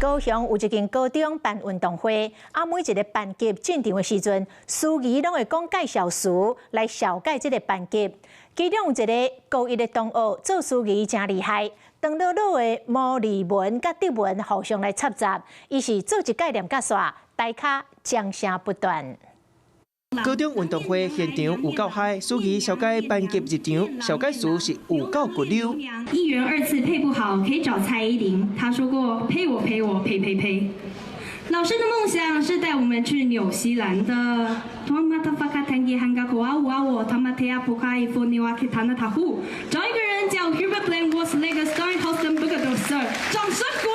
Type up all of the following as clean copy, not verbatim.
高雄有一間高中辦運動會，啊，每一個班級進場的時陣，司儀攏會講介紹詞來紹介這個班級。其中有一個高一的同學做司儀誠厲害，長落落的毛利文佮德文互相來摻雜，伊是做一屆念甲煞，台跤掌聲不斷。高中運動會現場有夠嗨，司儀紹介班級入場，紹介詞是有夠骨溜。一元二次配不好，可以找蔡依林。她說過呸我呸我呸呸呸。老師的夢想是帶我們去紐西蘭的。找一個人叫 Hubert Glenn was 掌聲鼓勵。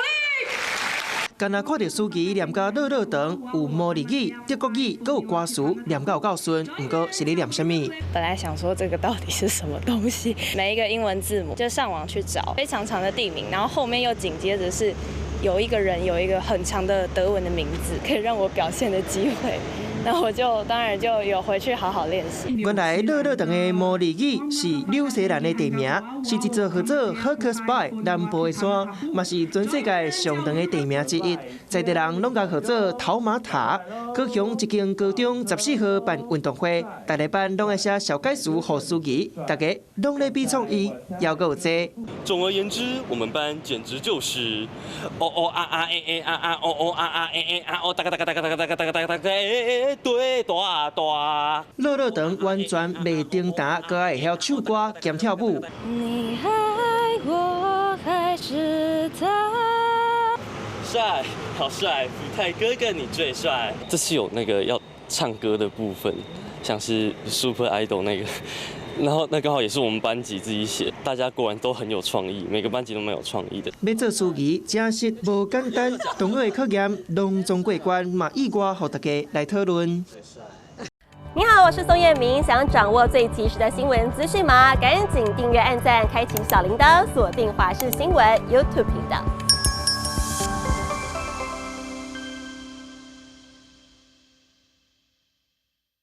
敢若看著司儀念甲落落長，有毛利語、德國語，閣有歌詞，念甲有夠順。毋過是咧念啥物？本來想說這個到底是什麼東西？每一個英文字母就上網去找，非常長的地名，然後後面又緊接着是有一個人有一個很長的德文的名字，可以讓我表現的機會。那我就當然就有回去好好練習。原來落落長的毛利語是紐西蘭的地名，是一座號做 Hawke's Bay 南部的山，嘛是全世界上長的地名之一。在地人攏共號做頭馬塔。高雄一間高中14號辦運動會，逐个班攏愛寫紹介詞予司儀，大家攏咧比創意，猶閣有這。總而言之，我們班簡直就是哦哦啊啊欸欸啊啊哦哦啊啊欸欸啊哦，噠個噠個噠個噠個噠個噠個噠個欸。對，大大。落落長完全袂停彈，閣愛會曉唱歌兼跳舞。你愛我還是他？帥，好帥！福泰哥哥你最帥。這次有那個要唱歌的部分，像是 Super Idol 那個，然後那剛好也是我們班級自己寫，大家果然都很有創意，每個班級都蠻有創意的。欲做司儀真實無簡單，同學的考驗攏總過關，嘛意外予大家來討論。你好，我是宋燕明，想掌握最及時的新聞資訊嗎？趕緊訂閱、按讚、開啟小鈴鐺，鎖定華視新聞 YouTube 頻道。